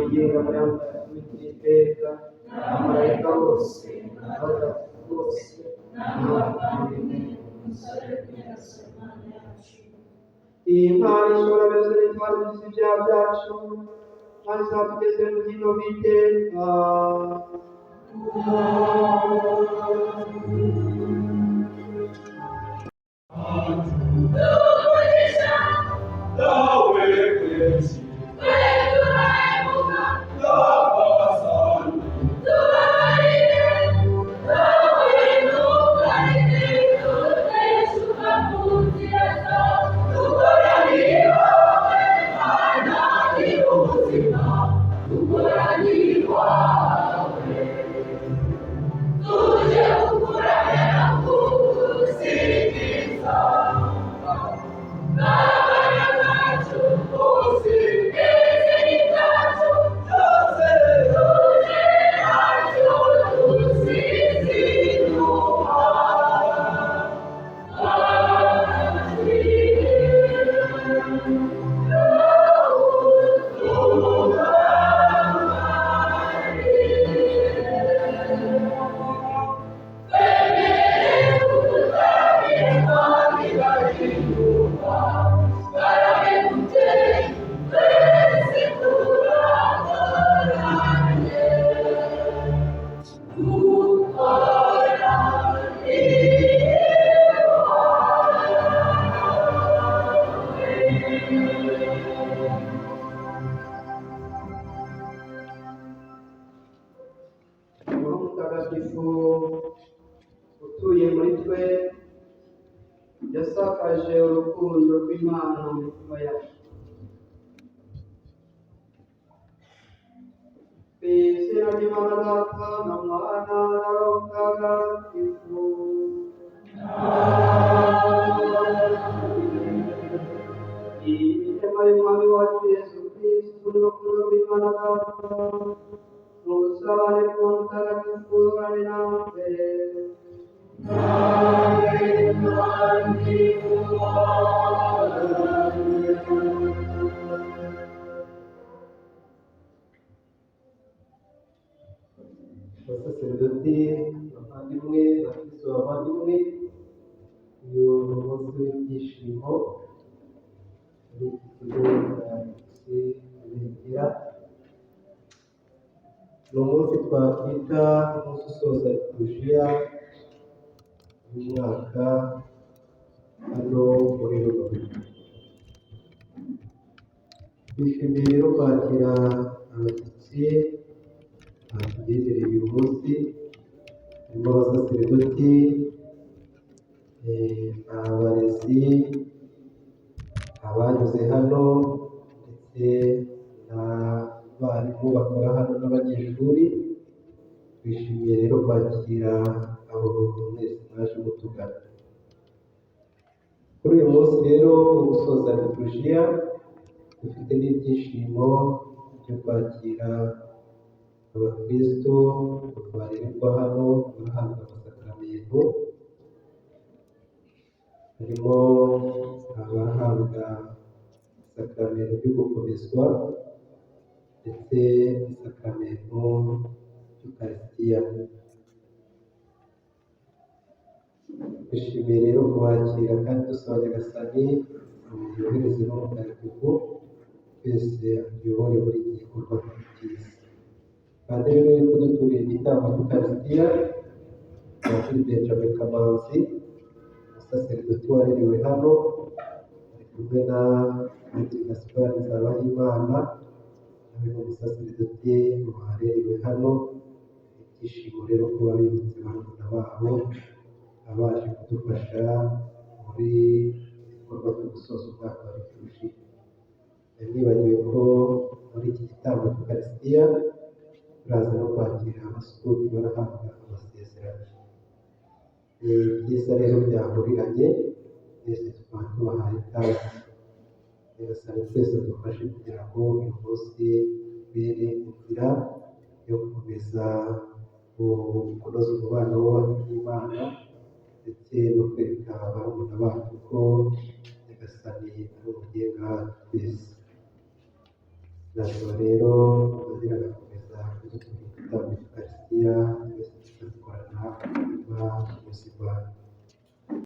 Wigenga muri iteka, abamarayika bose, abatagatifu bose, n'abavandimwe. Iyi mpano ishobora byose n'itwara ibyaha byacu, maze izatugeze mu bugingo bw'iteka. Roho Mutagatifu utuye muri twe yasakaje urukundo rw'Imana mu mitima yacu. Ku izina ry'Imana Data na Mwana na Roho Mutagatifu. Inema y'Umwami wacu Yesu Kristo n'urukundo rw'Imana Data n'ubusabane bw'Uwo Mutagatifu bubane natwe. Abasaseredoti, bavandimwe, bakristo bavandimwe, uyu ni umunsi w'ibyishimo muri iki kigo cya Rubengera. Ni umunsi twakwita umunsi usoza liturujia y'umwaka hano muri Rubavu. Twishimiye rero kwakira abashyitsi batugendereye uyu munsi, harimo abasaseredoti, abarezi, abanyuze hano ndetse n'abarimu bakora hano n'abanyeshuri. Twishimiye rero kwakira abo mwese mwaje mutugana. Kuri uyu munsi rero wo gusoza liturujia, dufite n'ibyishimo byo kwakira abakristo barererwa hano barahabwa amasakramentu, harimo abahabwa isakramentu ryo gukomezwa ndetse n'isakramentu ry'Ukarisitiya. Twishimiye rero kubakira kandi dusaba Nyagasani yohereze n'Umutagatifu twese atuyobore muri iki gikorwa cyiza. Padiri rero uri kuduturira igitambo cy'Ukarisitiya, Padiri Benjamin Kamanzi, umusaseredoti warerewe hano, ari kumwe na Padiri Gaspard Nzabahimana, nawe ni umusaseredoti warerewe hano. Ibyishimo rero kuba bibutse barumuna babo abaje kudufasha muri igikorwa cyo gusoza umwaka wa liturujia. Nibagiwe ko muri iki gitambo cy'Ukarisitiya turaza no kwakira abasukuti barahabwa amasezerano. Ni byiza rero byahuriranye, twese tukaba tubahaye ikaze. Nyagasani twese dufashe kugira ngo uyu munsi ubere inzira yo gukomeza kunoza umubano wacu n'Imana ndetse no kwereka barumuna bacu ko Nyagasani ari umugenga wacu twese. Nasaba rero padiri agakomeza.